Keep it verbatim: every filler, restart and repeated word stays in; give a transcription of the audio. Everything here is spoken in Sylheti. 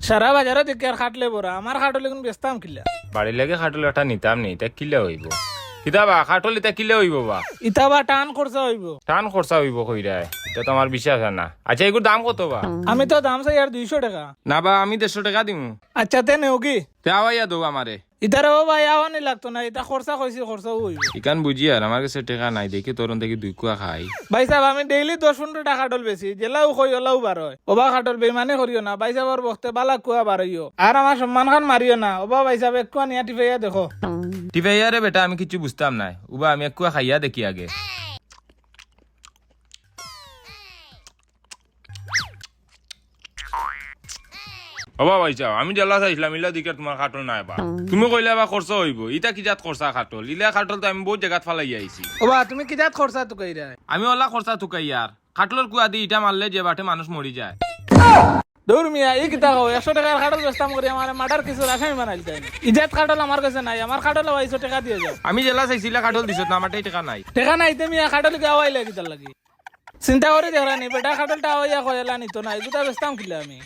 সারা বাজারো দেখি আর খাটলে ভরা, আমার খাটল ইগুন বেচতাম কিলা? বাড়ির লাগি খাটল একটা নিতাম নি, ইতা কিলা অইবো? কিতা বা, খাটল ইতা কিলা অইবো বা? ইতা বা টান খরচা অইবো। টান খরচা অইবো কইরায়? ইতা তো আমার বিশ্বাস অয় না। আচ্ছা, ইগুর দাম কত বা? আমি তো দাম চাইয়ার দুইশো টেকা। না বা, আমি দেড়শো টেকা দিমু। আচ্ছা, তে নেও কি? তে আওয়াইয়া দেও আমারে। ইতারে ও ভাই, আওয়ানি লাগতো না, ইতা খরচা কইছি, খরচাউ অইবো। ইখান বুঝিয়ার, আমার গেছে টেকা নাই, দেখি তোরন থাকি দুই কুয়া খাই। ভাইসাব, আমি ডেইলি দশ পনরোটা খাটল বেচি, যেলাউ কই অলাউ বার অয়। ওবা খাটল, বেইমানি করিও না, ভাইসাবর বখতে বালা কুয়া বার অইও। আর আমার সম্মান খান মারিও না। ওবা ভাইসাব, এক কুয়া নিয়া টিপাইয়া দেখো। টিপাইয়া রে বেটা, আমি কিচ্ছু বুঝতাম নায়। ওবা, আমি এক কুয়া খাইয়া দেখি আগে। ওবা ভাইসাব, আমি যেলা চাইছলাম, ইলা দেখিয়ার তুমার খাটল নায় বা। তুমি কইলায় বা খরচা অইবো, ইতা কি জাত খরচা খাটল? ইলা খাটল তো আমি বউত জাগাত ফালাইয়া আইছি। ওবা, তুমি কি জাত খরচা তুকাইরায়? আমি অলা খরচা তুকাইয়ার। খাটলর কুয়াদি ইটা মারলে যে বাটে মানুষ মরি যায়। দূর মিয়া, ই কিতা কও? একশো টেকার খাটল বেচতাম করি আমারে মার্ডার কেসর আসামি বানাইলায়। ই জাত খাটল আমার গেছে নাই, আমার খাটল আওয়াইছো, টেকা দিয়া যাও। আমি যেলা চাইছি ইলা খাটল দিছত না, আমারটাই টেকা নাই। টেকা নাই তে মিয়া, খাটল কিতা আওয়াইলায় কিতার লাগি? চিন্তা করি দেখরায় নি, বেটা খাটলটা আওয়াইয়া কয় এলা নিতো না, ইগুতা বেচতাম কিলা আমি?